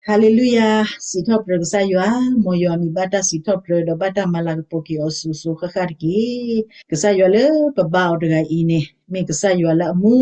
ဟါလ့လူယၤ, စံးထီၣ်ပတြၢၤကစၢ်ယွၤ, မ်ယွၤမံၤဘၣ်တၢ်စံးထီၣ်ပတြၢၤ ဒီးဘၣ်တၢ်မၤလၤကပီၤက့ၤအီၤစိၤစိၤဃၣ်ဃၣ်တက့ၢ်. ကစၢ်ယွၤလၢပဘါအီၤတဂၤအံၤန့ၣ် မ့ၢ်ကစၢ်ယွၤလၢအမူ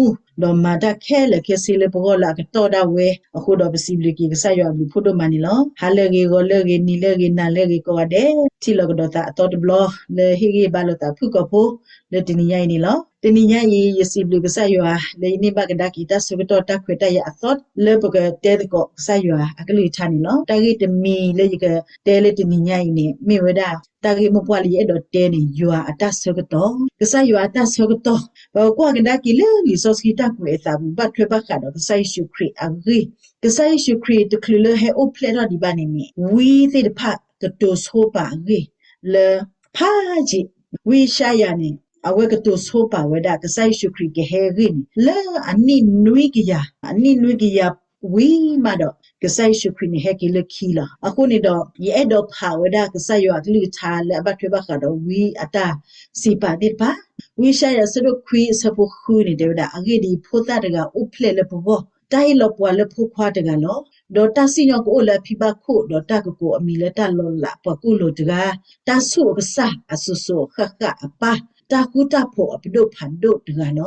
ဒီးမၤတၢ်ခဲလၢာ်ခဲဆ့လၢပဂီၢ်လၢအကတီၢ်ဒၣ်ဝဲအဃိဒီး ပစံးဘျုးက့ၤကစၢ်ယွၤအဘျုးဖးဒိၣ်မးန့ၣ်လီၤ. ဟါလၢအဂ့ၤ ဂီၤလၢအဂ့ၤ နံၤလၢအဂ့ၤ နၤလၢအဂ့ၤ ကိးဂၤဒဲး ထံၣ်လိာ်ကဒီးသးအသီတဘျီ လၢဟ့ၣ်ဂံၢ်ဟ့ၣ်ဘါလိာ်သးဖုၣ်ကိာ်ဖိ လၢတနံၤညါအံၤန့ၣ်လီၤ. တနံၤညါအံၤ ယစံးဘျုးကစၢ်ယွၤ လၢယန့ၢ်ဘၣ်ကဒါက့ၤတၢ်ဆၢကတီၢ်တၢ်ခွဲးတၢ်ယာ်အသီ လၢပကတဲသကိးကစၢ်ယွၤအကလုၢ်ကထါန့ၣ်လီၤ. တၢ်ဂ့ၢ်တမံၤလၢယကတဲလၢတနံၤညါအံၤန့ၣ် မ့ၢ်ဝဲဒၣ် တၢ်ဂ့ၢ်မိၢ်ပှၢ်လၢယအဲၣ်ဒိးတဲန့ၣ် ယွၤအတၢ်ဆၢကတီၢ်, ကစၢ်ယွၤအတၢ်ဆၢကတီၢ်. ပကကွၢ်ကဒါက့ၤလၢလံာ်စီဆှံတၢ်ကွဲးအသးပူၤ ဘၣ်ထွဲဘၣ်ဃးဒီးကစၢ်ယ့ၣ်ၡူးခရံာ်အဂ့ၢ်, ကစၢ်ယ့ၣ်ၡူးခရံာ်တချုးလၢဟဲအိၣ်ဖျဲၣ်ထီၣ်ဒံးဘၣ်န့ၣ်န့ၣ် ဝံသ့ၣ်တဖၣ်ကတိၤဆိပာ်အဂ့ၢ် လၢ ဖးယံာ် ဝံယၡါယၤန့ၣ် အဝဲကတိၤဆိပာ်ဝဲဒၣ် ကစၢ်ယ့ၣ်ၡူးခရံာ်ကဟဲအဂ့ၢ်န့ၣ် လၢအနံၣ်နွံကယၤ, အနံၣ်နွံကယၤဝံၤမးဒီး ကစၢ်ယ့ၣ်ၡူးခရံာ်န့ၣ် ဟဲက့ၤလၢခံလီၤ. အဃိန့ၣ်ဒီး ယအဲၣ်ဒိးဖးဝဲဒၣ်ကစၢ်ယွၤအကလုၢ်ကထါလၢအဘၣ်ထွဲဘၣ်ဃးဒီးဝံအတၢ်စံးပာ်သ့ၣ်တဖၣ်, ဝံယၡါယၤအဆၢဒိၣ်ခွံအဆၢဖိဃုန့ၣ် တဲဝဲဒၣ်, အဂ့ၢ်ဒ်အံၤ, ဖိသၣ်တဂၤအိၣ်ဖျဲၣ်လၢပဂီၢ်, တၢ်ဟ့ၣ်လီၤပှၤလၢဖိခွါတဂၤလီၤ. ဒီးတၢ်စံၣ်ညီၣ်ကအိၣ်လၢအဖံဘၣ်ခိၣ်, ဒီးတၢ်ကကိးအမံၤလၢတၢ်လီၤလးပှၤကူၣ်လိာ်တဂၤ, တၢ်ဆိၣ်အကစၢ်အစိၤစိၤအဃၣ်ဃၣ်အပၢ်, တၢ်ဃူတၢ်ဖိးအပဒိၣ်ဖးဒိၣ်တဂၤလီၤ.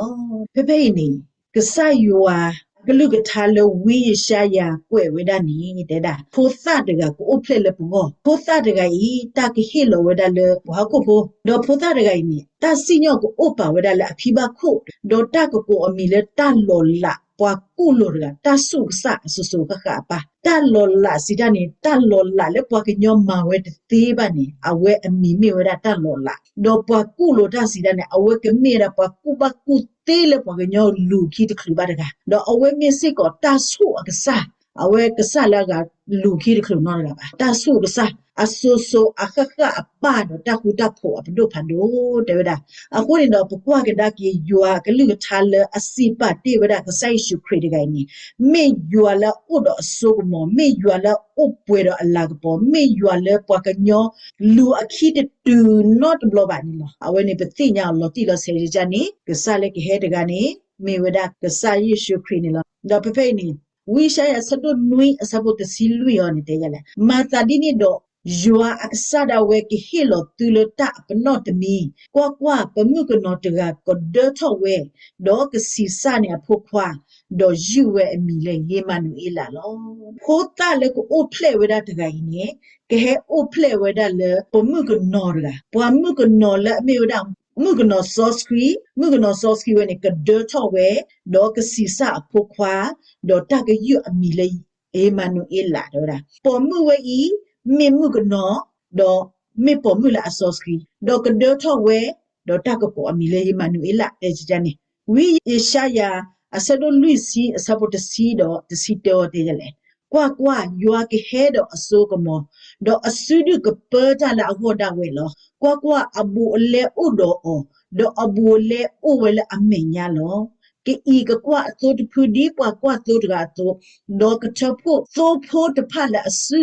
ဖဲဖဲအံၤန့ၣ် ကစၢ်ယွၤအကလုၢ်ကထါလၢဝံယၡါယၤကွဲးဝဲဒၣ်န့ၣ် တဲဒၣ် ဖိသၣ်တဂၤကအိၣ်ဖျဲၣ်လၢပဂီၢ်, ဖိသၣ်တဂၤအံၤ တၢ်ကဟ့ၣ်လီၤဝဲဒၣ်လၢပှၤဟီၣ်ခိၣ်ဖိ, ဒီးဖိသၣ်တဂၤအံၤန့ၣ် တၢ်စံၣ်ညီၣ်ကအိၣ်ပာ်ဝဲဒၣ်လၢအဖံဘၣ်ခိၣ်, ဒီးတၢ်ကကိးအမံၤလၢတၢ်လီၤလးပှၤကူၣ်လိာ်တဂၤ, တၢ်ဆိၣ်ကစၢ်အစိၤစိၤဃၣ်ဃၣ်အပၢ်, တၢ်လီၤလးစံးတၢ်န့ၣ် တၢ်လီၤလးလၢပှၤကညီမၤဝဲတသ့ဘၣ်န့ၣ် အဝဲအမံၤမ့ၢ်ဝဲဒၣ်တၢ်လီၤလး, ဒီးပှၤကူၣ်လိာ်တၢ်စံးတၢ်န့ၣ် အဝဲကမ့ၢ်ဝဲဒၣ်ပှၤကူၣ်ဘၣ်ကူၣ်သ့လၢပှၤကညီလူၤခံတချုးဘၣ်တဂၤ, ဒီးအဝဲမ့ၢ်စ့ၢ်ကီးတၢ်ဆိၣ်အကစၢ်, အဝဲကစၢ်လၢအဂၤလူၤခံတချုးနီတဂၤဘၣ်, တၢ်ဆိၣ်အကစၢ် အစိၤစိၤအဃၣ်ဃၣ်အပၢ်ဒီးတၢ်ဃူတၢ်ဖိးအပဒိၣ်ဖးဒိၣ် တဲဝဲဒၣ်. အဃိန့ၣ်ဒီး ပကွၢ်ကဒါက့ၤယွၤအကလုၢ်ကထါလၢအစံးပာ်တ့ၢ်ဝဲဒၣ်ကစၢ်ယ့ၣ်ၡူးခရံာ်တဂၤအံၤန့ၣ် မ့ၢ်ယွၤလၢအအိၣ်ဒီးအစိကမီၤ, မ့ၢ်ယွၤလၢအအိၣ်ပှဲၤဒီးအလၤကပီၤ, မ့ၢ်ယွၤလၢပှၤကညီလူၤအခံတတုၤနီတဘျီဘၣ်န့ၣ်လီၤ. အဝဲန့ၣ်ပသ့ၣ်ညါအီၤလီၤတံၢ်လီၤဆဲးန့ၣ် ကစၢ်လၢကဟဲတဂၤန့ၣ် မ့ၢ်ဝဲဒၣ်ကစၢ်ယ့ၣ်ၡူးခရံာ်န့ၣ်လီၤ. ဒီးဖဲဖဲအံၤန့ၣ် ဝံယၡါယၤအဆၢဒိၣ်နွံအဆၢဖိတဆံလွံၢ်အံၤန့ၣ် တဲယလဲၣ်, မၤသးဒ်န့ၣ်ဒီး ယွၤအကစၢ်ဒၣ်ဝဲကဟ့ၣ်လီၤသုလၢတၢ်အပနီၣ်တမံၤ, ကွၢ်ကွၢ်, ပမုၣ်ကနီၤတဂၤကဒၢထီၣ်ဝဲ, ဒီးကဆံးစၢ်န့ၢ်အဖိခွါ, ဒီးယုၢ်ဝဲအမံၤလၢယ့မၤနူၤအ့လးလီၤ. ဖိသၣ်လၢကအိၣ်ဖျဲၣ်ဝဲဒၣ်တဂၤအံၤန့ၣ် ကဟဲအိၣ်ဖျဲၣ်ဝဲဒၣ်လၢပမုၣ်ကနီၤတဂၤ, ပှၤမုၣ်ကနီၤလၢအမ့ၢ်ဝဲဒၣ် မုၣ်ကနီၤစီဆှံ, မုၣ်ကနီၤစီဆှံဝဲန့ၣ် ကဒၢထီၣ်ဝဲ, ဒီးကဆံးစၢ်အဖိခွါ, ဒီးတၢ်ကယုၢ်အမံၤလၢ အ့မၤနူၤအ့လး တဲဝဲဒၣ်. ပိာ်မုၣ်ဝဲအံၤ မ့ၢ်မုၣ်ကနီၤ, ဒီးမ့ၢ်ပိာ်မုၣ်လၢအစီဆှံ, ဒီးကဒၢထီၣ်ဝဲ, ဒီးတၢ်ကကိးအမံၤလၢယ့မၤနူၤအ့လး တဲန့ၣ်. ဝံယၡါယၤ အဆၢဒိၣ်လွံၢ်ဆံ အဆၢဖိတဆံဒီးတဆံတၢအံၤ တဲယလဲၣ်, ကွၢ်ကွၢ်, ယွၤကဟဲဒီးအစိကမီၤ, ဒီးအစုဒုၣ်ကပၢတၢ်လၢအဂီၢ်ဒၣ်ဝဲလီၤ. ကွၢ်ကွၢ်, အဘူးအလဲအိၣ်ဒီးအီၤ, ဒီးအဘူးအလဲအိၣ်ဝဲလၢအမဲာ်ညါလီၤ. ကအံးကကွၢ်အသိတဖုဒ်ပှၤကွၢ်သိတဂၤအသိး, ဒီးကထၢဖှိၣ်သိဖိတဖၣ်လၢအစု,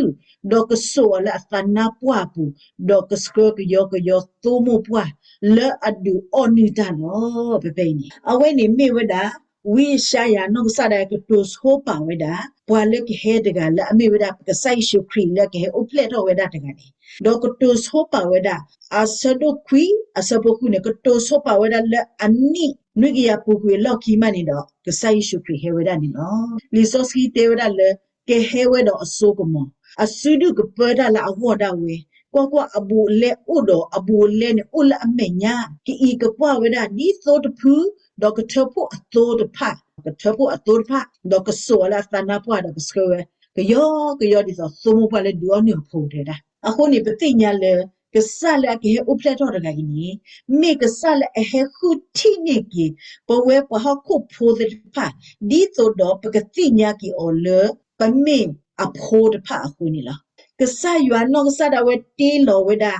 ဒီးကစိာ်အီၤလၢအသးနါပှၢ်အပူၤ, ဒီးကဆှၢကယီကယီသိမိၢ်ပှၢ်လၢအဒုးအီၣ်နုၢ်တၢ်လီၤ. ဖဲဖဲအံၤန့ၣ် အဝဲန့ၣ်မ့ၢ်ဝဲဒၣ် ဝံယၡါယၤနီၢ်ကစၢ်ဒၣ်ဝဲကတိၤဆိပာ်ဝဲဒၣ် ပှၤလၢကဟဲတဂၤလၢအမ့ၢ်ဝဲဒၣ်ပကစၢ်ယ့ၣ်ၡူးခရံာ်လၢကဟဲအိၣ်ဖျဲၣ်ထီၣ်ဝဲဒၣ်တဂၤန့ၣ်, ဒီးကတိၤဆိပာ်ဝဲဒၣ် အဆၢဒိၣ်ခွံ အဆၢဖိဃုန့ၣ် ကတိၤဆိပာ်ဝဲဒၣ်လၢအနံၣ်နွံကယၤပူၤကွံာ်အလီၢ်ခံမးန့ၣ်ဒီး ကစၢ်ယ့ၣ်ၡူးခရံာ်ဟဲဝဲဒၣ်န့ၣ်လီၤ. လံာ်စီဆှံတဲဝဲဒၣ်လၢ ကဟဲဝဲဒီးအစိကမီၤ, အစုဒုၣ်ကပၢတၢ်လၢအဂီၢ်ဒၣ်ဝဲ, ကွၢ်ကွၢ်, အဘူးအလဲအိၣ်ဒီးအဘူးအလဲန့ၣ်အိၣ်လၢအမဲာ်ညါ, ကအံးကကွၢ်ဝဲဒၣ်ဒ်သိတဖု, ဒီးကထၢဖှိၣ်အသိတဖၣ်, ကထၢဖှိၣ်အသိတဖၣ်, ဒီးကစိာ်အီၤလၢအသးနါပှၢ်ဒီးကဆှၢဝဲ ကယီကယီဒ်သိးသိမိၢ်ပှၢ်လၢဒုးအီၣ်နုၢ်အဖိတဲဒၣ်. အဃိန့ၣ် ပသ့ၣ်ညါလၢ ကစၢ်လၢအကဟဲအိၣ်ဖျဲၣ်ထီၣ်တဂၤအံၤန့ၣ် မ့ၢ်ကစၢ်လၢအဟဲဃုထံၣ်န့ၢ်က့ၤ ပဝဲပှၤဟီၣ်ခိၣ်ဖိသ့ၣ်တဖၣ် ဒ်သိးဒီးပကသ့ၣ်ညါက့ၤအီၤလၢ ပမ့ၢ်အဖိတဖၣ်အဃိန့ၣ်လီၤ. ကစၢ်ယွၤနီၢ်ကစၢ်ဒၣ်ဝဲတ့လီၤဝဲဒၣ်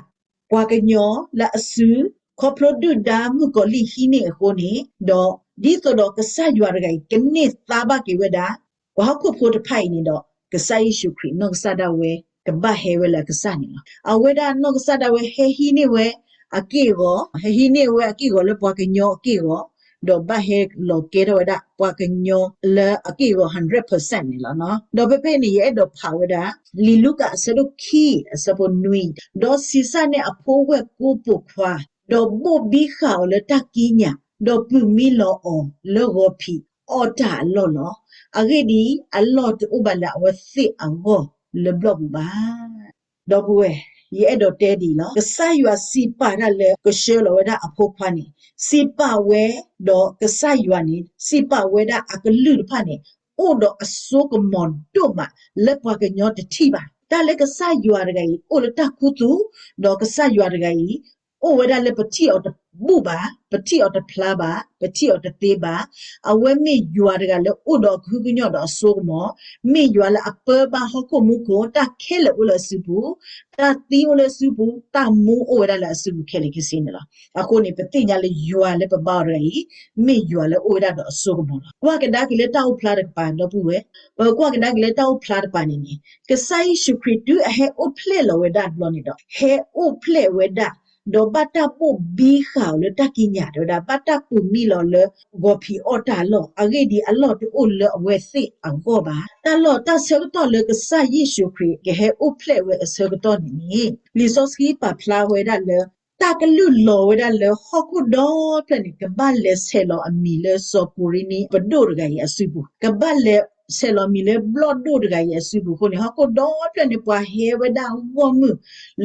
ပှၤကညီလၢအစု ခီဖျိဒုၣ်ဒါမုၣ်ကီၤလံၢ်ဟံးန့ၢ်အဃိန့ၣ်ဒီး ဒ်သိးဒီးကစၢ်ယွၤတဂၤအံၤ ကန့ၢ်သါဘၣ်က့ၤဝဲဒၣ် ပှၤဟီၣ်ခိၣ်ဖိတဖၣ်အံၤန့ၣ်ဒီး ကစၢ်ယ့ၣ်ၡူးခရံာ်နီၢ်ကစၢ်ဒၣ်ဝဲ ကဘၣ်ဟဲဝဲလၢအကစၢ်န့ၣ်လီၤ. အဝဲဒၣ်နီၢ်ကစၢ်ဒၣ်ဝဲဟဲဟံးန့ၢ်ဝဲအက့ၢ်အဂီၤ, ဟဲဟံးန့ၢ်ဝဲအက့ၢ်အဂီၤလၢပှၤကညီအက့ၢ်အဂီၤ ဒီးဘၣ်ဟဲလီၤကဲထီၣ်ဝဲဒၣ်ပှၤကညီလၢအက့ၢ်အဂီၤ hundred percent န့ၣ်လီၤ. ဒီးဖဲဖဲအံၤန့ၣ် ယအဲၣ်ဒိးဖးဝဲဒၣ် လံာ်လူၤကၣ်အဆၢဒိၣ်ခံ အဆၢဖိနွံ, ဒီးဆံးစၢ်န့ၢ်အဖိဝဲၢ်ကိပိာ်ခွါ, ဒီးဘိၣ်ဘံဃာ်အီၤလၢတၢ်ကံးညာ်, ဒီးပုၢ်မံလီၤအီၤလၢဂီၤဖံးအီၣ်တၢ်အလီၢ်လီၤ. အဂ့ၢ်ဒ်အံၤ, အလီၢ်တအိၣ်ဘၣ်လၢအဝဲသ့ၣ်အဂီၢ်လၢဘျီၣ်ပူၤဘၣ်. ဒီပုၢ်ဝဲၢ်, ယအဲၣ်ဒိးတဲဒ်အံၤလီၤ. ကစၢ်ယွၤစံးပာ်တၢ်လၢကဆှၢလီၤဝဲဒၣ်အဖိခွါန့ၣ်, စံးပာ်ဝဲ, ဒီးကစၢ်ယွၤန့ၣ် စံးပာ်ဝဲဒၣ်အကလုၢ်တဖၣ်န့ၣ် အိၣ်ဒီးအစိကမီၤဒိၣ်မးလၢပှၤကညီတထံၣ်ဘၣ်. တၢ်လၢကစၢ်ယွၤတဂၤအံၤ အိၣ်လၢတၢ်ခူသူၣ်, ဒီးကစၢ်ယွၤတဂၤအံၤ အိၣ်ဝဲဒၣ်လၢပထံၣ်အီၤတဘူၣ်ဘၣ်, ပထံၣ်အီၤတဖျါဘၣ်, ပထံၣ်အီၤတသ့ဘၣ်. အဝဲမ့ၢ်ယွၤတဂၤလၢအိၣ်ဒီးအကဟုကညီၢ်ဒီးအစိကမီၤ, မ့ၢ်ယွၤလၢအပၢဘၣ်ဟီၣ်ခိၣ်မူခိၣ်, တၢ်ခဲလၢာ်အိၣ်လၢအစုပူၤ, တၢ်သံအိၣ်လၢအစုပူၤ, တၢ်မူအိၣ်ဝဲဒၣ်လၢအစုပူၤခဲလၢာ်ခဲဆ့န့ၣ်လီၤ. အဃိန့ၣ် ပသ့ၣ်ညါလၢယွၤလၢပဘါအီၤတဂၤအံၤ မ့ၢ်ယွၤလၢအိၣ်ဝဲဒၣ်ဒီးအစိကမီၤလီၤ. ကွၢ်ကဒါက့ၤလၢတၢ်အိၣ်ဖျါတကပၤ ဒီပုၢ်ဝဲၢ်, ပကွၢ်ကဒါက့ၤလၢတၢ်အိၣ်ဖျါတကပၤန့ၣ်န့ၣ် ကစၢ်ယ့ၣ်ၡူးခရံာ်တုၤအဟဲအိၣ်ဖျဲၣ်လီၤဝဲဒၣ်တဘျီန့ၣ်ဒီး ဟဲအိၣ်ဖျဲၣ်ဝဲဒၣ်, ဒီးဘၣ်တၢ်ဘိၣ်ဘံဃာ်အီၤလၢတၢ်ကံးညာ် တဲဝဲဒၣ်, ဘၣ်တၢ်ပုၢ်မံလီၤလၢဂီၤဖံးအီၣ်တၢ်အလီၢ်, အဂ့ၢ်ဒ်အံၤ အလီၢ်တအိၣ်လၢအဝဲသ့ၣ်အဂီၢ်ဘၣ်. တၢ်လီၢ်တၢ်ဆၢကတီၢ်လၢကစၢ်ယ့ၣ်ၡူးခရံာ်ကဟဲအိၣ်ဖျဲၣ်ဝဲအဆၢကတီၢ်န့ၣ်န့ၣ် လံာ်စီဆှံပာ်ဖျါဝဲဒၣ်လၢ တၢ်ကလုၢ်လီၤဝဲဒၣ်လၢဟီၣ်ခိၣ်ဒီဖျၢၣ်န့ၣ် ကဘၣ်လဲၤဆဲးလီၤအမံၤလၢစီၤကူၤရ့နံပဒိၣ်တဂၤအံၤအစုပူၤ, ကဘၣ်လဲၤဆဲးလီၤမံၤလၢဘျီၣ်ဒိၣ်တဂၤအံၤအစုပူၤအဃိန့ၣ် ဟီၣ်ခိၣ်ဒီဖျၢၣ်န့ၣ် ပှၤဟဲဝဲဒၣ်ဂီၢ်မုၢ်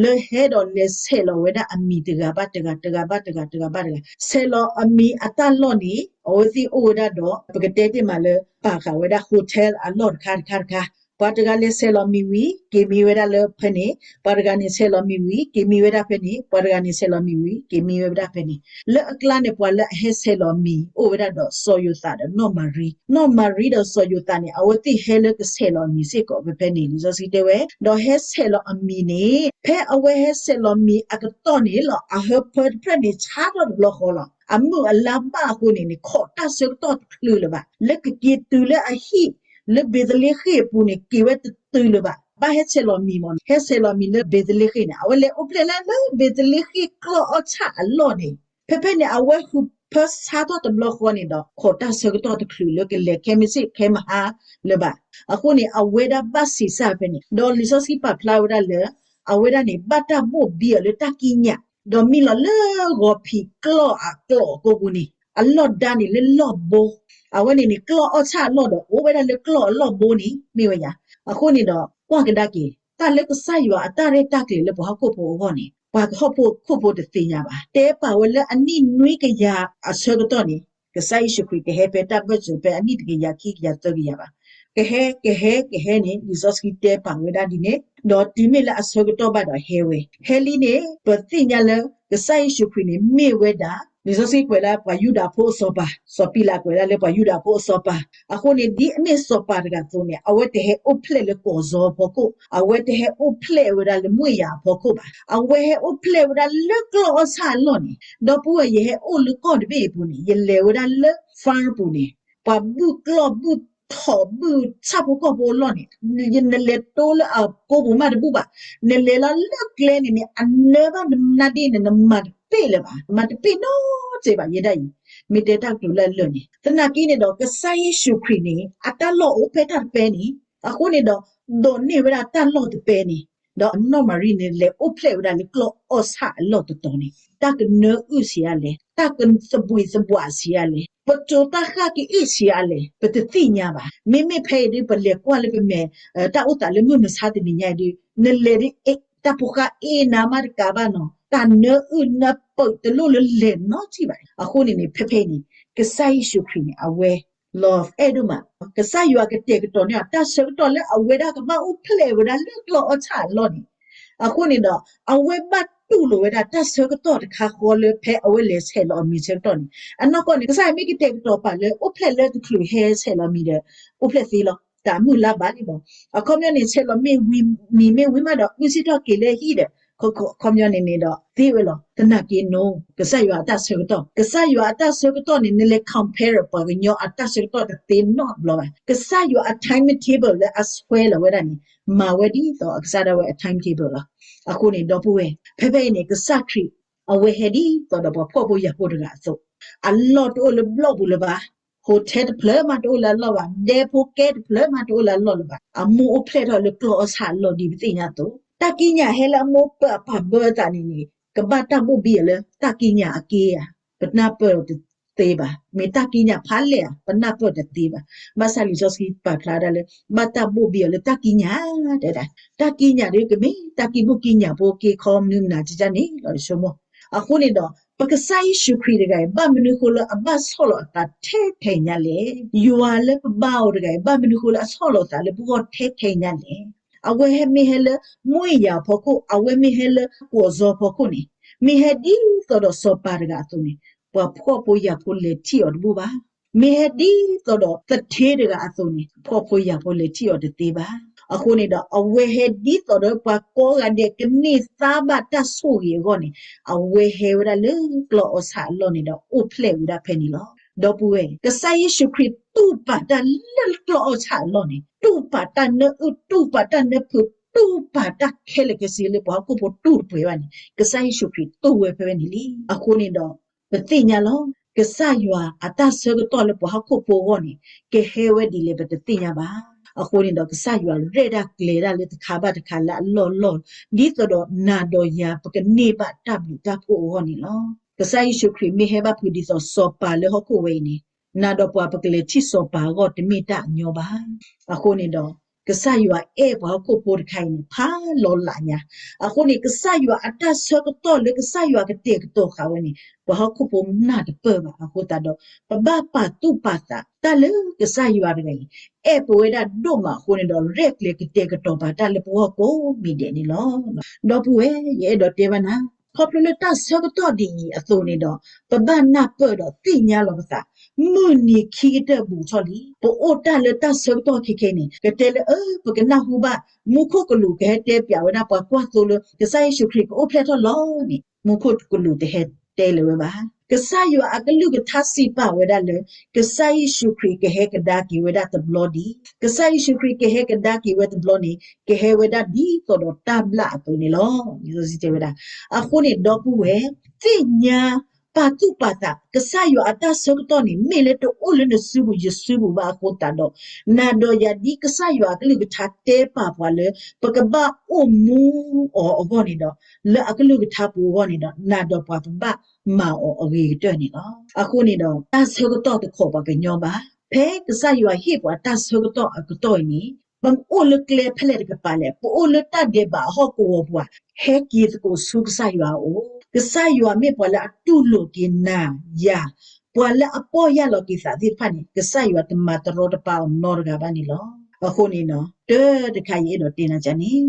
လၢဟဲဒီးလဲၤဆဲးလီၤဝဲဒၣ်အမံၤတဂၤဘၣ်တဂၤ တဂၤဘၣ်တဂၤ တဂၤဘၣ်တဂၤ ဆဲးလီၤအမံၤအတၢ်လီၢ်န့ၣ် အဝဲသ့ၣ်အိၣ်ဝဲဒၣ်ဒီး ပကတဲတ့ၢ်မးလၢ ပာ်ဃာ်ဝဲဒၣ် hotel အလီၢ်တခါတခါတခါ, ပှၤတဂၤလဲၤဆဲးလီၤမံၤဝံၤ က့ၤမံဝဲဒၣ်လၢဖဲန့ၣ်, ပှၤတဂၤန့ၣ်ဆဲးလီၤမံၤဝံၤ က့ၤမံဝဲဒၣ်ဖဲန့ၣ်, ပှၤတဂၤန့ၣ်ဆဲးလီၤမံၤဝံၤ က့ၤမံဝဲဒၣ်ဖဲန့ၣ်. လၢအကျါန့ၣ် ပှၤလၢအဟဲဆဲးလီၤမံၤ အိၣ်ဝဲဒၣ်ဒီးစီၤယိၤသးဒီးနီၢ်မၤရံ, နီၢ်မၤရံဒီးစီၤယိၤသးန့ၣ် အဝဲသ့ၣ်ဟဲလၢကဆဲးလီၤအမံၤစ့ၢ်ကီးဖဲဖဲန့ၣ် လံာ်စီဆှံတဲဝဲ, ဒီးဟဲဆဲးလီၤအမံၤန့ၣ် ဖဲအဝဲဟဲဆဲးလီၤမံၤအကတီၢ်န့ၣ်လီၤ အဟၢဖၢတဖျၢၣ်န့ၣ် ဆါထီၣ်တဘျီဃီလီၤ. အမုၢ်အလါဘၣ်အဃိန့ၣ်န့ၣ် ခိးတၢ်ဆၢကတီၢ်တချုးလၢၤဘၣ် လၢကက့ၤတုၤလၢအဟံၣ် လၢဘ့းသလ့ဃ့ၣ်အပူၤန့ၣ် က့ၤဝဲတတုၤလၢၤဘၣ်. ဘၣ်ဟဲဆဲးလီၤမံၤမး ဟဲဆဲးလီၤမံၤလၢဘ့းသလ့ဃ့ၣ်န့ၣ် အဝဲလဲၤအိၣ်ဖျဲၣ်လၢ လၢဘ့းသလ့ဃ့ၣ်ကျီၢ်အီၣ်ဆၣ်အလီၢ်န့ၣ် ဖဲဖဲန့ၣ် အဝဲဟၢဖၢဆါထီၣ်တဘျီဃီန့ၣ်ဒီး ခိးတၢ်ဆၢကတီၢ်တချုးလၢကလဲၤခဲမုၢ်ဆ့ၣ်ခဲမုၢ်ဟါလၢၤဘၣ်. အဃိန့ၣ် အဝဲဒၣ်ဘၣ်ဆံးစၢ်ဖဲန့ၣ် ဒီးလံာ်စီဆှံပာ်ဖျါဝဲဒၣ်လၢ အဝဲဒၣ်န့ၣ် ဘၣ်တၢ်ဘိၣ်ဘံအီၤလၢတၢ်ကံးညာ် ဒီးမံလီၤလၢဂီၤဖံးကျီၢ်အကျိာ်အကိပူၤန့ၣ် အလီၢ်ဒါန့ၣ်လၢလီၢ်ဘိ အဝဲန့ၣ်န့ၣ် ကျီၢ်အီၣ်ဆၣ်အလီၢ်ဒီး အိၣ်ဝဲဒၣ်လၢကျီၢ်အလီၢ်ဘိန့ၣ် မ့ၢ်ဝဲယၤ. အဃိန့ၣ်ဒီး ကွၢ်ကဒါက့ၤ တၢ်လၢကစၢ်ယွၤအတၢ်ရဲၣ်တၢ်ကျဲၤလၢပှၤဟီၣ်ခိၣ်ဖိအဂီၢ်န့ၣ် ပှၤဟီၣ်ခိၣ်ဖိတသ့ၣ်ညါဘၣ်. တဲပာ်ဝဲလၢအနံၣ်နွံကယၤအဆၢကတီၢ်န့ၣ် ကစၢ်ယ့ၣ်ၡူးခရံာ်ကဟဲဖဲတၢ်ဘၢၣ်စၢၤဖဲအနံၣ်တကယၤခံကယၤသၢကယၤဘၣ်. ကဟဲ ကဟဲ ကဟဲန့ၣ် လံာ်စီဆှံတဲပာ်ဝဲဒၣ်ဒ်န့ၣ် ဒီးတုၤမ့ၢ်လၢအဆၢကတီၢ်ဘၣ်ဒီးဟဲဝဲ ဟဲလံန့ၣ် ပသ့ၣ်ညါလၢ ကစၢ်ယ့ၣ်ၡူးခရံာ်န့ၣ် မ့ၢ်ဝဲဒၣ် လံာ်စီဆှံကွဲးလၢပှၤယူဒၤဖိအစီၤပၤ, စီၤပံလးကွဲးဒၣ်လၢပှၤယူဒၤဖိအစီၤပၤ. အဃိန့ၣ် ဒ်အမ့ၢ်စီၤပၤတဂၤအသိးန့ၣ် အဝဲတဟဲအိၣ်ဖျဲၣ်လၢကီၢ်စီအဖီခိၣ်, အဝဲတဟဲအိၣ်ဖျဲၣ်ဝဲဒၣ်လၢမွဲၢ်ယၤအဖီခိၣ်ဘၣ်. အဝဲဟဲအိၣ်ဖျဲၣ်ဝဲဒၣ်လၢကျီၢ်အီၣ်ဆၣ်အလီၢ်န့ၣ် ဒီပုၢ်ဝဲၢ် ယဟဲအိၣ်လၢကီၢ်တဘ့ၣ်အပူၤန့ၣ် ယလဲၤဝဲဒၣ်လၢ farm ပူၤန့ၣ် ပှၤဘုၣ်ကျီၢ်ဘုၣ်ထီၣ်ဘုၣ်ဆၣ်ဖိကီၢ်ဖိအလီၢ်န့ၣ် နလဲၤတိလၢအကိပူၤမးတဘူၣ်ဘၣ်. နလဲၤလီၤလၢကျဲန့ၣ်န့ၣ် အနၢဘၣ်နနါဒ့န့ၣ် နမၤတပ့ၢ်လၢၤဘၣ်, မၤတပ့ၢ်နီတစဲးဘၣ် ယဲဒၣ်အံၤ မ့ၢ်တဲတၢ်ကတိၤလၢအလၢာ်န့ၣ်. သနာ်က့န့ၣ်ဒီး ကစၢ်ယ့ၣ်ၡူးခရံာ်န့ၣ် အတၢ်လီၢ်အိၣ်ဖဲတၢ်တပဲန့ၣ်, အဃိန့ၣ်ဒီး ဒိးန့ၢ်ဝဲဒၣ်တၢ်လီၢ်တပဲန့ၣ် ဒီးနီၢ်မၤရံန့ၣ် လဲၤအိၣ်ဖျဲၣ်ဝဲဒၣ်လၢကျီၢ်အီၣ်ဆၣ်အလီၢ်တတီၤန့ၣ် တၢ်ကနၢအုၣ်ဆံးအါလဲၣ်, တၢ်ကသဘှံးသဘှၣ်ဆံးအါလဲၣ်, ပတိၤတၢ်ဃၣ်ကအ့ၣ်ဆံးအါလဲၣ် ပတသ့ၣ်ညါဘၣ်. မ့မ့ၢ်ဖဲအံၤဒ် ပလဲၤကွၢ်လၢပမဲာ် တၢ်အိၣ်သးလၢမုၢ်မဆါတနံၤညါအံၤဒ် နလဲၤဒ် တၢ်ဖိဃၢ်အ့ၣ်နါမးတကးဘၣ်နီၤ, တၢ်နၢအုၣ်နၢပၢၢ်တလိၣ်လၢလဲၤနီတထံၣ်ဘၣ်. အဃိန့ၣ်န့ၣ် ဖဲဖဲအံၤန့ၣ် ကစၢ်ယ့ၣ်ၡူးခရံာ်န့ၣ် အဝဲ လီၤအဲၣ်ဒိၣ်မး, ကစၢ်ယွၤကတဲာ်ကတီၤန့ၢ်အီၤ တၢ်ဆၢကတီၢ်လၢအဝဲဒၣ်ကဘၣ်အိၣ်ဖျဲၣ်ဝဲဒၣ်လၢကျီၢ်အီၣ်ဆၣ်အလီၢ်န့ၣ်, အဃိန့ၣ်ဒီး အဝဲဘၣ်တူၢ်လိာ်ဝဲဒၣ်တၢ်ဆၢကတီၢ်တခါဃီလၢဖဲအဝဲလဲၤဆဲးလီၤအမံၤဆၢကတီၢ်န့ၣ်, အနီၢ်ကီၢ်န့ၣ် ကစၢ်ယွၤမ့ၢ်ကတဲာ်ကတီၤပာ်လၢအိၣ်ဖျဲၣ်လၢတချုးဟဲဆဲးလီၤမံၤဒီး အိၣ်ဖျဲၣ်သ့လီၤ. တၢ်မုၢ်လါဘၣ်လံမး, အခီပညီန့ၣ် ဆဲးလီၤမံၤဝံၤမံၤမ့ၢ်ဝံၤမးဒီး အုၣ်စ့ၣ်ထီၣ်က့ၤလၢဟံၣ်ဒီး ခီပညီန့ၣ်န့ၣ်ဒီး သ့ဝဲလီၤ. သနာ်က့နီၤ ကစၢ်ယွၤအတၢ်ဆၢကတီၢ်, ကစၢ်ယွၤအတၢ်ဆၢကတီၢ်န့ၣ် နလဲၤ compare ပှၤကညီအတၢ်ဆၢကတီၢ်တသ့နီတဘျီဘၣ်. ကစၢ်ယွၤအ timetable လၢအဆွဲလီၤဝဲဒၣ်န့ၣ် မၤဝဲဒ်သိးအကစၢ်ဒၣ်ဝဲအ timetable လီၤ. အဃိန့ၣ် ဒီပုၢ်ဝဲၢ် ဖဲဖဲအံၤန့ၣ် ကစၢ်ခရံာ် အဝဲဟဲဒ်သိးဒီးပှၤဖှီၣ်ဖိယာ်ဖိတဂၤအသိး အလီၢ်တအိၣ်လၢဘျီၣ်ပူၤလၢၤဘၣ်. hotel တဖျၢၣ်မးတအိၣ်လၢအလီၢ်ဘၣ်, ဒဲဖိကဲတဖျၢၣ်မးတအိၣ်လၢအလီၢ်လၢၤဘၣ်. အမူအိၣ်ဖျဲၣ်ထီၣ်လၢကျီၢ်အီၣ်ဆၣ်အလီၢ်ဒ်ပသ့ၣ်ညါအသိး, တၢ်ကံးညာ်ဟဲလၢအမိၢ်ပၢၢ်အပၢ်ဘၢအသးန့ၣ်န့ၣ် ကဘၣ်တၢ်ဘိၣ်ဘံၣ်အီၤလၢတၢ်ကံးညာ်အက့ဧါ, ပနၢ်ပၢၢ်တသ့ဘၣ်. မ့ၢ်တၢ်ကံးညာ်ဖးလဲၢ်ဧါ, ပနၢ်ပၢၢ်တသ့ဘၣ်. ဘၣ်ဆၣ်လံာ်စီဆှံပာ်ဖျါဒၣ်လၢ ဘၣ်တၢ်ဘိၣ်ဘံၣ်အီၤလၢတၢ်ကံးညာ်, တဲဒၣ် တၢ်ကံးညာ်ဒီးကမ့ၢ်တၢ်ကံးဘိၣ်ကံးညာ်ဖိက့ၤခီမနုၤမနုၤကကန့ၣ်လီၤ ယဆိကမိၣ်. အဃိန့ၣ်ဒီး ပကစၢ်ယ့ၣ်ၡူးခရံာ်တဂၤအံၤ ဘၣ်မနုၤဃိလၢအဘၣ်ဆီၣ်လီၤအသးထဲထဲညါလဲၣ်. ယွၤလၢပဘါအီၤတဂၤအံၤ ဘၣ်မနုၤဃိလၢအဆီၣ်လီၤအသးလၢပဂီၢ်ထဲထဲညါလဲၣ်. အဝဲဟဲမ့ၢ်ဟဲလၢ မူအ့ယၤအဖီခိၣ်, အဝဲမ့ၢ်ဟဲလၢကွီၢ်စီဖီခိၣ်န့ၣ်, မ့ၢ်ဟဲဒ်သိးဒီးစီၤပၤတဂၤအသိးန့ၣ်, ပှၤဖှီၣ်ဖိယာ်ဖိလဲၤထံၣ်အီၤတဘူၣ်ဘၣ်. မ့ၢ်ဟဲဒ်သိးဒီးသထ့တဂၤအသိးန့ၣ်, ဖှီၣ်ဖိယာ်ဖိလဲၤထံၣ်အီၤတသ့ဘၣ်. အဃိန့ၣ်ဒီး အဝဲဟဲဒ်သိးဒီးပှၤကိးဂၤဒဲးကန့ၢ်သါဘၣ်တၢ်ဆိၣ်ဂ့ၤအဂီၢ်န့ၣ်, အဝဲဟဲဝဲဒၣ်လၢကျီၢ်အီၣ်ဆၣ်အလီၢ်န့ၣ်ဒီးအိၣ်ဖျဲၣ်ဝဲဒၣ်ဖဲန့ၣ်လီၤ. ဒီပုၢ်ဝဲၢ်, ကစၢ်ယ့ၣ်ၡူးခရံာ်တူၢ်ပာ်တၢ်လၢကျီၢ်အီၣ်ဆၣ်အလီၢ်န့ၣ်, တူၢ်ပာ်တၢ်နၢအုၣ်, တူၢ်ပာ်တၢ်နၢဖုး, တူၢ်ပာ်တၢ်ခဲလၢာ်ခဲဆ့လၢပှၤဟီၣ်ခိၣ်ဖိတူၢ်တပှဲၤဘၣ်န့ၣ်, ကစၢ်ယ့ၣ်ၡူးခရံာ်တူၢ်ဝဲဖဲဝဲန့ၣ်လံ. အဃိန့ၣ်ဒီး ပသ့ၣ်ညါလီၤ. ကစၢ်ယွၤအတၢ်ဆၢကတီၢ်လၢပှၤဟီၣ်ခိၣ်ဖိအဂီၢ်န့ၣ် ကဟဲဝဲဒ်လဲၣ် ပတသ့ၣ်ညါဘၣ်. အဃိန့ၣ်ဒီး ကစၢ်ယွၤရဲၣ်တၢ်ကျဲၤတၢ်လၢတခါဘၣ်တခါလၢအလီၢ်လီၢ်, ဒ်သိးဒီးနၤဒီးယၤ ပကန့ၢ်ဘၣ်တၢ်ဘျုးတၢ်ဖှိၣ်အဂီၢ်န့ၣ်လီၤ. ကစၢ်ယ့ၣ်ၡူးခရံာ်မ့ၢ်ဟဲဘၣ်ဖုးဒ်သိးစီၤပၤလၢဟီၣ်ခိၣ်ဝဲအံၤန့ၣ်, နၤဒီးပှၤပကလဲၤထံၣ်စီၤပၤအဂီၢ်တမ့ၢ်တၢ်အညီဘၣ်. အဃိန့ၣ်ဒီး ကစၢ်ယွၤအဲၣ်ပှၤဟီၣ်ခိၣ်ဖိတခါအံၤန့ၣ် ဖးလီၤလးညါ. အဃိန့ၣ် ကစၢ်ယွၤအတၢ်ဆၢကတီၢ်လၢကစၢ်ယွၤကတဲာ်ကတီၤဃာ်ဝဲန့ၣ် ပှၤဟီၣ်ခိၣ်ဖိနၢ်တပၢၢ်ဘၣ်. အဃိသတးဒီး ပဘၣ်ပာ်သူၣ်ပာ်သး တၢ်လၢကစၢ်ယွၤတဂၤအံၤ အဲၣ်ပဝဲဒၣ်ဒိၣ်မးအဃိန့ၣ်ဒီး ရဲၣ်ကျဲၤကတဲာ်ကတီၤပာ်တၢ်လၢပဂီၢ်ကိးမံၤဒဲးန့ၣ်လီၤ. ဒီပုၢ်ဝဲၢ်, ယအဲၣ်ဒိးတဲဘၣ်နၤ, ခီဖျိလၢတၢ်ဆၢကတီၢ်ဒ်အံၤအသိးန့ၣ်ဒီး ပဘၣ်နၢ်ပၢၢ်ဒီးသ့ၣ်ညါလီၤပသး, မုၢ်နံၤခံကတၢၢ်ဘူးထီၣ်လံ. ပအိၣ်တၢ်လၢတၢ်ဆၢကတီၢ်ခဲခဲအံၤန့ၣ် ကတဲလၢ အၢ ပကနၢ်ဟူဘၣ် မူခိၣ်ကလူးကဟဲတဲပၠးဝဲဒၣ်ပှၤကွၢ်သိလၢ ကစၢ်ယ့ၣ်ၡူးခရံာ်ကအိၣ်ဖျဲၣ်ထီၣ်လီၤန့ၣ်, မူခိၣ်ကလူးတဟဲတဲလၢၤဝဲဘၣ်. ကစၢ်ယွၤအကလုၢ်ကထါစံးပာ်ဝဲဒၣ်လၢ ကစၢ်ယ့ၣ်ၡူးခရံာ်ကဟဲကဒါက့ၤဝဲဒၣ်တဘျီဒံး, ကစၢ်ယ့ၣ်ၡူးခရံာ်ကဟဲကဒါက့ၤဝဲတဘျီန့ၣ် ကဟဲဝဲဒၣ်ဒ်သိးဒီးတၢ်ဘျၣ်အသိးန့ၣ်လီၤ. လံာ်စီဆှံတဲဝဲဒၣ်. အဃိန့ၣ် ဒီပုၢ်ဝဲၢ်, သ့ၣ်ညါ ပာ်သူၣ်ပာ်သး ကစၢ်ယွၤအတၢ်ဆၢကတီၢ်န့ၣ် မ့ၢ်လၢတအိၣ်လၢနစုပူၤယစုပူၤဘၣ်အဃိသတးဒီး, နၤဒီးယၤဒ်ကစၢ်ယွၤအကလုၢ်ကထါတဲပာ်ပှၤလၢ ပကဘၣ်အိၣ်မူအီၤအဂီၢ်န့ၣ်ဒီး, လၢအကလုၢ်ကထါပူၤအဂီၢ်န့ၣ်ဒီး နၤဒီးပှၤပဘၣ်မၤအီၤအဂ့ၤကတၢၢ်န့ၣ်လီၤ. အဃိန့ၣ်ဒီး တၢ်ဆၢကတီၢ်တခီၣ်ပှၤကညီဘၣ်. ဖဲကစၢ်ယွၤဟ့ၣ်ပှၤတၢ်ဆၢကတီၢ်အကတီၢ်အံၤန့ၣ် ပအိၣ်လၢကျဲဖဲလဲၣ်တကပၤလဲၣ်, ပအိၣ်လၢတၢ်ဒဲးဘးအဟီၣ်ကဝီၤပူၤဧါ, ဟဲက့ၤသကိးဆူကစၢ်ယွၤအအိၣ်. ကစၢ်ယွၤမ့ၢ်ပှၤလၢအတူၢ်လိာ်က့ၤနၤ ယၤ, ပှၤလၢအပီၢ်ယၢ်လီၤက့ၤသးသ့ၣ်တဖၣ်န့ၣ် ကစၢ်ယွၤတမၤတရီတပါအီၤနီတဂၤဘၣ်န့ၣ်လီၤ. အဃိန့ၣ် တၢ်တခါယအဲၣ်ဒိးတဲနၤန့ၣ်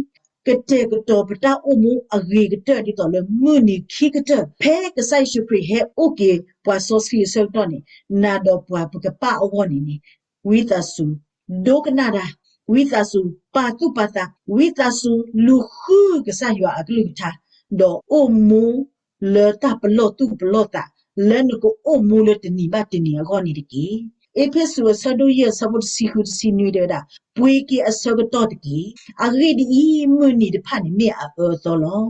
ကတဲာ်ကတီၤပတၢ်အိၣ်မူအဂ့ၤကတၢၢ်ဒ်သိးလၢမုၢ်နံၤခံကတၢၢ် ဖဲကစၢ်ယ့ၣ်ၡူးခရံာ်ဟဲအိၣ်က့ၤပှၤစီဆှံအဆၢကတီၢ်န့ၣ်, နၤဒီးပှၤပကပာ်အဂီၢ်န့ၣ်န့ၣ် ဝံသးစူၤ ဒိကနၣ်တၢ်, ဝံသးစူၤပာ်သူၣ်ပာ်သး, ဝံသးစူၤလူၤဃုကစၢ်ယွၤအကလုၢ်ကထါ, ဒီးအိၣ်မူလၢတၢ်ပလီၢ်သူၣ်ပလီၢ်သး လၢနကအိၣ်မူလၢတနံၤဘၣ်တနံၤအဂီၢ်န့ၣ်တက့ၢ်. အ့းဖ့းစူးအဆၢဒိၣ်ယဲၢ်အဆၢဖိတဆံဃုတဆံနွံတဲဝဲဒၣ်, ပှ့ၤက့ၤအဆၢကတီၢ်တက့ၢ်. အဂ့ၢ်ဒ်အံၤ, မုၢ်နံၤတဖၣ်န့ၣ်မ့ၢ်အအၢအသီလီၤ.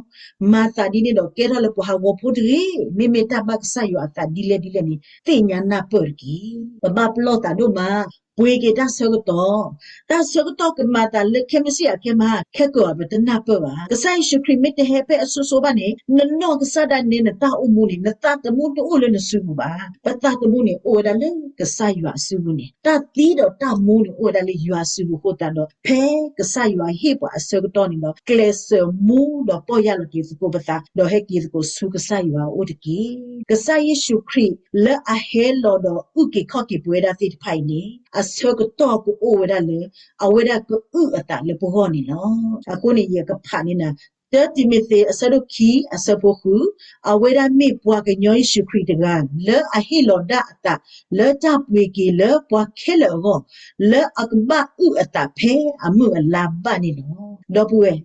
မၤသးဒ်န့ၣ်ဒီးကဲထီၣ်လၢပှၤဟးဂီၤဖိတဂ့ၤ, မ့မ့ၢ်တၢ်ဘၣ်ကစၢ်ယွၤအသးဒ်လဲၣ်ဒ်လဲၣ်န့ၣ် သ့ၣ်ညါနၢ်ပၢၢ်တက့ၢ်. ပဘၣ်ပလီၢ်သးဒိၣ်မး, ပှ့ၤက့ၤတၢ်ဆၢကတီၢ်, တၢ်ဆၢကတီၢ်ကမၤသးလၢခဲမုၢ်ဆ့ၣ်အခဲမုၢ်ဟါ, ခဲကီးပတနၢ်ပၢၢ်ဘၣ်. ကစၢ်ယ့ၣ်ၡူးခရံာ်မ့ၢ်တဟဲဖဲအစိၤစိၤဘၣ်န့ၣ်, နနီၢ်ကစၢ်ဒၣ်နဲနတၢ်အိၣ်မူန့ၣ် နသးသမူတအိၣ်လၢနစုပူၤဘၣ်. ပသးသမူန့ၣ်အိၣ်ဝဲဒၣ်လၢကစၢ်ယွၤအစုပူၤန့ၣ်, တၢ်သံဒီးတၢ်မူန့ၣ်အိၣ်ဝဲဒၣ်လၢယွၤအစုပူၤအဃိသတးဒီး, ဖဲကစၢ်ယွၤဟ့ၣ်ပှၤအဆၢကတီၢ်န့ၣ်ဒီး ကျဲးစၢးမူဒီးပီၢ်ယၢ်လီၤက့ၤသကိးပသး, ဒီးဟဲက့ၤသကိးဆူကစၢ်ယွၤအအိၣ်တက့ၢ်. ကစၢ်ယ့ၣ်ၡူးခရံာ်လၢအဟဲလီၤဒီးအုၣ်က့ၤခီၣ်က့ၤပဝဲဒၣ်သ့ၣ်တဖၣ်အံၤန့ၣ်, အဆၢကတီၢ်ကအိၣ်ဝဲဒၣ်လၢ အဝဲဒၣ်ကအုၣ်အသးလၢပဂီၢ်န့ၣ်လီၤ. အဃိန့ၣ် ယကဖးန့ၢ်နၤ တၢတံၤမသ့း အဆၢဒိၣ်ခံ အဆၢဖိဃု, အဝဲဒၣ်မ့ၢ်ပှၤကညီယ့ၣ်ၡူးခရံာ်တဂၤ လၢအဟ့ၣ်လီၤဒၣ်အသးလၢတၢ်ပှ့ၤက့ၤလၢပှၤခဲလၢာ်အဂီၢ်, လၢအကဘၣ်အုၣ်အသးဖဲအမုၢ်အလါဘၣ်န့ၣ်လီၤ. ဒီပုၢ်ဝဲၢ်,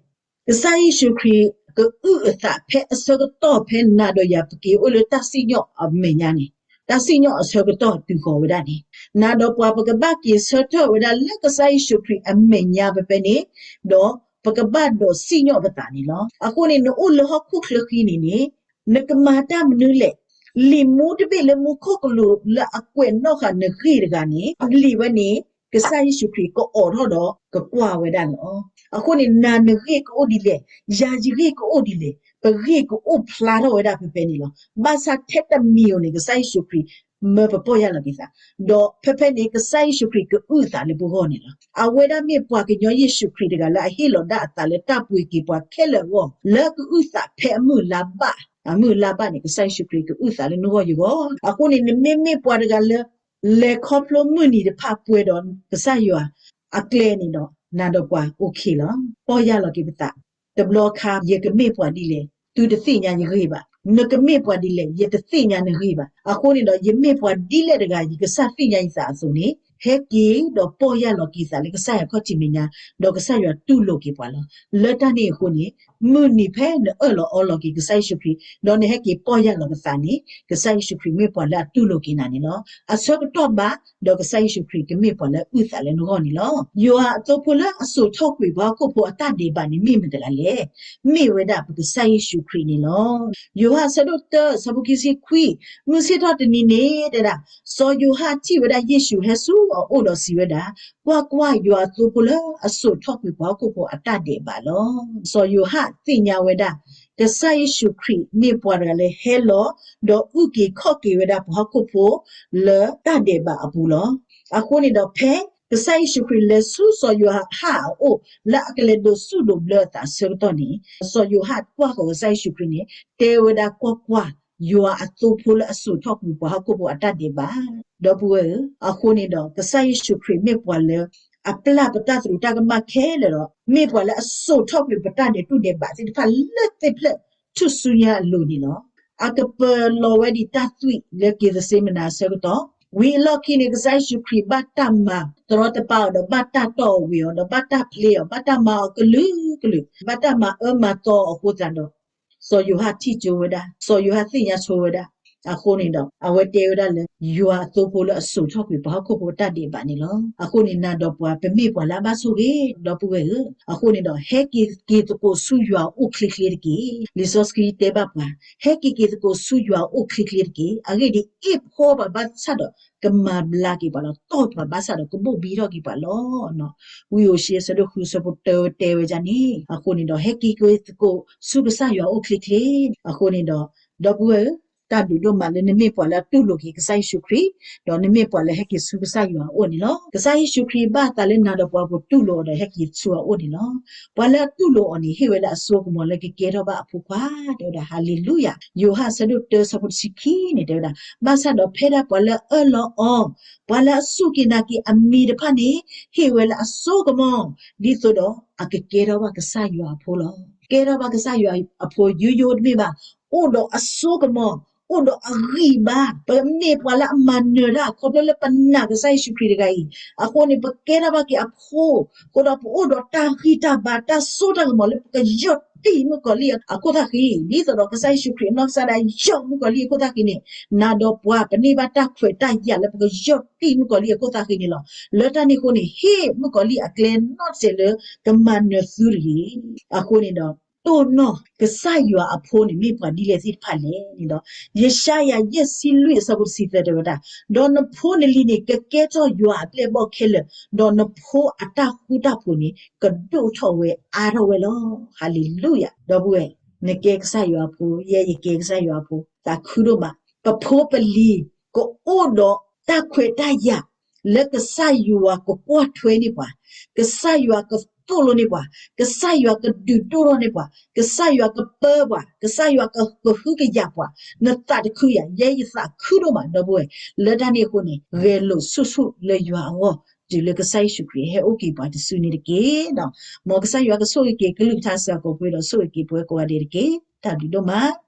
ကစၢ်ယ့ၣ်ၡူးခရံာ်ကအုၣ်အသးဖဲအဆၢကတီၢ်ဖဲနၤဒီးယၤပက့ၤအိၣ်လၢတၢ်စံၣ်ညီၣ်အမဲာ်ညါန့ၣ်, တၢ်စံၣ်ညီၣ်အဆၢကတီၢ်တုၤဃီၤဝဲဒၣ်န့ၣ်, နၤဒီးပှၤပကဘၣ်က့ၤဆၢထၢၣ်ဝဲဒၣ်လၢကစၢ်ယ့ၣ်ၡူးခရံာ်အမဲာ်ညါဖဲဖဲန့ၣ်, ဒီးပကဘၣ်ဒိးစံၣ်ညီၣ်ပသးန့ၣ်လီၤ. အဃိန့ၣ် နအိၣ်လၢဟီၣ်ခိၣ်ချၢဃံန့ၣ်န့ၣ်, နကမၤတၢ်မနုၤလဲၣ် လံာ်မူတဘ့ၣ်လၢမူခိၣ်ကလူးလၢအကွဲးနီၣ်ဃာ်နဂ့ၢ်တဂၤန့ၣ် လံာ်ဝဲန့ၣ် ကစၢ်ယ့ၣ်ၡူးခရံာ်ကအိးထီၣ်ဒီးကကွၢ်ဝဲဒၣ်လီၤ. အဃိန့ၣ် နၤနဂ့ၢ်ကအိၣ်ဒ်လဲၣ်, ယၤယဂ့ၢ်ကအိၣ်ဒ်လဲၣ်, ပဂ့ၢ်ကအိၣ်ဖျါထီၣ်ဝဲဒၣ်ဖဲဖဲန့ၣ်လီၤ. ဘၣ်ဆၣ်ထဲတမံၤဧိၤန့ၣ် ကစၢ်ယ့ၣ်ၡူးခရံာ် မၢပပီၢ်ယၢ်လီၤက့ၤသး, ဒီးဖဲဖဲန့ၣ် ကစၢ်ယ့ၣ်ၡူးခရံာ်ကအုၣ်သးလၢပဂီၢ်န့ၣ်လီၤ. အဝဲဒၣ်မ့ၢ်ပှၤကညီယ့ၣ်ၡူးခရံာ်တဂၤလၢအဟ့ၣ်လီၤဒၣ်အသးလၢတၢ်ပှ့ၤက့ၤပှၤခဲလၢာ်အဂီၢ် လၢကအုၣ်သးဖဲအမုၢ်အလါဘၣ်, အမုၢ်အလါဘၣ်န့ၣ် ကစၢ်ယ့ၣ်ၡူးခရံာ်ကအုၣ်သးလၢနဂီၢ်ယဂီၢ်. အဃိန့ၣ် နမ့မ့ၢ်ပှၤတဂၤလၢ လဲၤခီဖျိမုၢ်နံၤတဖၣ်ပှဲၤဒီးကစၢ်ယွၤအကျဲန့ၣ်ဒီး နၤဒီးပှၤအိၣ်ခ့လီၤ. ပီၢ်ယၢ်လီၤက့ၤပသး, တဘျီခါ ယကမ့ၢ်ပှၤဒ်လဲၣ် သုတသ့ၣ်ညါယဂ့ၢ်ဘၣ်, နကမ့ၢ်ပှၤဒ်လဲၣ် ယတသ့ၣ်ညါနဂ့ၢ်ဘၣ်. အဃိန့ၣ်ဒီး ယမ့ၢ်ပှၤဒ်လဲၣ်တဂၤ ယကစၢ်သ့ၣ်ညါယသးအသိးန့ၣ် ဟဲက့ၤဒီးပီၢ်ယၢ်လီၤက့ၤသးလၢကစၢ်ယွၤခီၣ်ထံးမဲာ်ညါ, ဒီးကစၢ်ယွၤတူၢ်လိာ်က့ၤပှၤလီၤ. လၢတၢ်န့ၣ်အဃိန့ၣ် မုၢ်နံၤဖဲနအၢၣ်လီၤအီလီၤက့ၤကစၢ်ယ့ၣ်ၡူးခရံာ် ဒီးနဟဲက့ၤပီၢ်ယၢ်လီၤက့ၤသးန့ၣ် ကစၢ်ယ့ၣ်ၡူးခရံာ်မ့ၢ်ပှၤလၢအတူၢ်လိာ်က့ၤနၤန့ၣ်လီၤ. အဆၢကတီၢ်ဘၣ် ဒီးကစၢ်ယ့ၣ်ၡူးခရံာ်ကမ့ၢ်ပှၤလၢအုၣ်သးလၢနဂီၢ်န့ၣ်လီၤ. ယွၤအသိဖိလၢအစိာ်ထီၣ်ကွံာ်ပှၤဟီၣ်ခိၣ်ဖိအတၢ်ဒဲးဘးန့ၣ် မ့ၢ်မတဂၤလဲၣ်. မ့ၢ်ဝဲဒၣ်ပကစၢ်ယ့ၣ်ၡူးခရံာ်န့ၣ်လီၤ. ယိၤဟၣ်အဆၢဒိၣ်တၢ အဆၢဖိခံဆံခွံ, မုၢ်ဆ့ၣ်ထီၣ်တနံၤန့ၣ် တဲဒၣ်, စီၤယိၤဟၣ်ထံၣ်ဝဲဒၣ်ယ့ၣ်ၡူးဟဲဆူအအိၣ်ဒီးစံးဝဲဒၣ်, ကွၢ်ကွၢ်, ယွၤအသိဖိလၢအစိာ်ထီၣ်ကွံာ်ပှၤဟီၣ်ခိၣ်ဖိအတၢ်ဒဲးဘးလီၤ. စီၤယိၤဟၣ်သ့ၣ်ညါဝဲဒၣ် ကစၢ်ယ့ၣ်ၡူးခရံာ်မ့ၢ်ပှၤတဂၤလၢဟဲလီၤ ဒီးအုၣ်က့ၤခီၣ်က့ၤဝဲဒၣ်ပှၤဟီၣ်ခိၣ်ဖိလၢတၢ်ဒဲးဘးအပူၤလီၤ. အဃိန့ၣ်ဒီး ဖဲကစၢ်ယ့ၣ်ၡူးခရံာ်လဲၤဆူစီၤယိၤဟၣ်အအိၣ် လၢအကလဲၤဒိးဆူၣ်ဒိးဘျၢအသးအဆၢကတီၢ်န့ၣ်, စီၤယိၤဟၣ်ကွၢ်ဃီၤကစၢ်ယ့ၣ်ၡူးခရံာ်န့ၣ် တဲဝဲဒၣ် ကွၢ်ကွၢ်, ယွၤအသိဖိလၢအစိာ်ထီၣ်ကွံာ်ပှၤဟီၣ်ခိၣ်ဖိအတၢ်ဒဲးဘး, ဒီပုၢ်ဝဲၢ်ဧၢ, အဃိန့ၣ်ဒီး ကစၢ်ယ့ၣ်ၡူးခရံာ်မ့ၢ်ပှၤလၢ အပျၢ်ပတၢ်သရူးတၢ်ကမၣ်ခဲလၢာ်ဒီး မ့ၢ်ပှၤလၢအစိာ်ထီၣ်ကွံာ်ပတၢ်ဒဲးတူၢ်ဒဲးဘးသ့ၣ်တဖၣ်လၢသ့ၣ်ဖျၢၣ်ထူၣ်စုညါအလိၤန့ၣ်လီၤ. အကပၢၤလီၤဝဲဒံးတၢ်သွံၣ်လၢက့ၤသစ့မနၤအဆၢကတီၢ်, ဝံၤအလီၢ်ခံန့ၣ် ကစၢ်ယ့ၣ်ၡူးခရံာ်ဘၣ်တၢ်မၤတရီတပါအီၤဒီး ဘၣ်တၢ်တီၢ်အီၤဝံၤအီၤဒီး ဘၣ်တၢ်ဖျ့အီၤ, ဘၣ်တၢ်မၤအီၤကလုာ်ကလုာ်, ဘၣ်တၢ်မၤအၢမၤသီအီၤအဃိသတးဒီး စီၤယိၤဟၣ်ထံၣ်ကၠိဝဲဒၣ်, စီၤယိၤဟၣ်သ့ၣ်ညါဆိဝဲဒၣ်, အဃိန့ၣ်ဒီး အဝဲတဲဝဲဒၣ်လၢ ယွၤအသိဖိလၢအစိာ်ထီၣ်ကွံာ်ပှၤဟီၣ်ခိၣ်ဖိအတၢ်ဒဲးဘးန့ၣ်လီၤ. အဃိန့ၣ် နၤဒီးပှၤ ပမ့ၢ်ပှၤလၢအဘၣ်ဆိၣ်ဂ့ၤ ဒီပုၢ်ဝဲၢ်ဧၢ, အဃိန့ၣ်ဒီး ဟဲက့ၤက့ၤသကိးဆူယွၤအအိၣ်ချ့ချ့တက့ၢ်. လံာ်စီဆှံတဲဘၣ်ပှၤ, ဟဲက့ၤက့ၤသကိးဆူယွၤအအိၣ်ချ့ချ့တက့ၢ်. အဂ့ၢ်ဒ်အံၤ, အ့ၣ်ဖှီၣ်ပှၤဘၣ်ဆၣ်ဒီး ကမၤဘျါက့ၤပှၤလီၤ. တီၢ်ပှၤဘၣ်ဆၣ်ဒီး ကဘိၣ်ဘံထီၣ်က့ၤပှၤလီၤ. ဝံဧိၤၡ့အဆၢဒိၣ်ဃုအဆၢဖိတၢတဲဝဲဒ်န့ၣ်, အဃိန့ၣ်ဒီး ဟဲက့ၤက့ၤသကိးဆူကစၢ်ယွၤအအိၣ်ချ့ချ့, အဃိန့ၣ်ဒီး ဒီပုၢ်ဝဲၢ်ဧၢ, တၢ်ဘျုးဒိၣ်မးလၢနမ့ၢ်ပှၤလၢအတူၢ်လိာ်က့ၤကစၢ်ယ့ၣ်ၡူးခရံာ်, ဒီးနမ့ၢ်ပှၤလၢဟဲက့ၤဆူကစၢ်ယွၤအအိၣ်န့ၣ်လီၤ. ကစၢ်ယ့ၣ်ၡူးခရံာ်ဘၣ်အသးလၢနၤဒီးပှၤပတူၢ်လိာ်အီၤဒီးဟဲက့ၤဆူအအိၣ်န့ၣ်လီၤ. ပှၤလၢအတူၢ်လိာ်အီၤန့ၣ် ဟ့ၣ်ဝဲလၢအစိကမီၤလၢကကဲထီၣ်ဘၣ်အဖိခွါ, တဲဝဲဒၣ် ဟၤလ့လူယၤ, ယိၤဟၣ်အဆၢဒိၣ်တၢအဆၢဖိတဆံခံန့ၣ် တဲဝဲဒၣ်, ဘၣ်ဆၣ်ဒီးဖဲဒၣ်ပှၤလၢအအၢၣ်လီၤအီၤ, ပှၤလၢအစူၢ်က့ၤနာ်က့ၤအမံၤတဖၣ်န့ၣ် ဟ့ၣ်ဝဲလၢအစိကမီၤ, ဒ်သိးဒီးအကကဲထီၣ်ဘၣ်ကစၢ်ယွၤအဖိလီၤ. ကဲထီၣ်ဘၣ်ကစၢ်ယွၤအဖိယိယိတမ့ၢ်ဘၣ်, အိၣ်ဒီးအစိကမီၤ, အိၣ်ဒီးအဂံၢ်ဘါ, ပမ့ၢ်ပှၤလၢအမၤနၢၤတၢ်ခီဖျိလၢပနာ်ကစၢ်ယ့ၣ်ၡူးခရံာ်တဂၤအံၤ, အဃိန့ၣ် ပကဲထီၣ်ဘၣ်က့ၤအဖိ, အဃိဒီးပအိၣ်ဒီးတၢ်ဂံၢ်တၢ်ဘါ တၢ်စိတၢ်ကမီၤလၢပကယီၢ်တံၢ်မုၣ်ကီၤလံၢ်အခိၣ်သၣ်ဃံ, ဒ်သိးဒီးကစၢ်ယ့ၣ်ၡူးခရံာ်အနီၢ်ကစၢ်ဒၣ်ယီၢ်မုၣ်ကီၤလံၢ်အခိၣ်သၣ်ဃံန့ၣ်, နၤဒီးပှၤ ပန့ၢ်ဘၣ်တၢ်ခွဲးတၢ်ယာ်လၢပကယီၢ်တံၢ်မုၣ်ကီၤလံၢ်အခိၣ်သၣ်ဃံန့ၣ်လီၤ. လၢတၢ်န့ၣ်အဃိန့ၣ် ဟ့ၣ်မုၣ်ကီၤလံၢ်အကျဲနီၣ်တစဲးလၢကမၤနၢၤသုတဂ့ၤ. အဃိန့ၣ်ဒီး တိၢ်နီၣ်ကစၢ်ယွၤအဖိန့ၣ် မ့ၢ်ပှၤဒ်လဲၣ်သ့ၣ်တဖၣ်လဲၣ်န့ၣ်ဒီး, ယၡါယၤယဲၢ်ဆံလွံၢ်အဆၢဖိတဆံသၢတဲဝဲဒၣ်, ဒီးနဖိနလံၤန့ၣ် ကကဲထီၣ်ယွၤအပျဲၢ်အဘီၣ်ခဲလၢာ်, ဒီးနဖိအတၢ်ဃူတၢ်ဖိးန့ၣ် ကဒိၣ်ထီၣ်ဝဲအါထီၣ်ဝဲလီၤ. ဟၤလ့လူယၤ, ဒီပုၢ်ဝဲၢ်, နကဲကစၢ်ယွၤအဖိ, ယဲယကဲကစၢ်ယွၤအဖိ, သးခုဒိၣ်မး, ပဖိပလံၤ ကအိၣ်ဒီးတၢ်ခွဲးတၢ်ယာ် လၢကစၢ်ယွၤကကွၢ်ထွဲန့ၢ်ပှၤ, ကစၢ်ယွၤကသိၣ်လိန့ၢ်ပှၤ, ကစၢ်ယွၤကဒုးဒိၣ်ထီၣ်န့ၢ်ပှၤ, ကစၢ်ယွၤကပၢပှၤ, ကစၢ်ယွၤကဟုကယာ်ပှၤ, နသးတခုယၤ, ယဲယသးခုဒိၣ်မး ဒီပုၢ်ဝဲၢ်, လၢတၢ်န့ၣ်အဃိန့ၣ် ဂဲၤလိာ်ဆူၣ်ဆူၣ်လၢယွၤအဂီၢ်, တုၤလၢကစၢ်ယ့ၣ်ၡူးခရံာ်ဟဲအိၣ်က့ၤပှၤတစုန့ၣ်တက့ၢ်. မ်ကစၢ်ယွၤကဆိၣ်ဂ့ၤက့ၤကလုၢ်ကထါစှၤကိာ်ပှဲၤဒီးဆိၣ်ဂ့ၤက့ၤပဝဲကိးဂၤဒဲးတက့ၢ်. တၢ်ဘျုးဒိၣ်မး.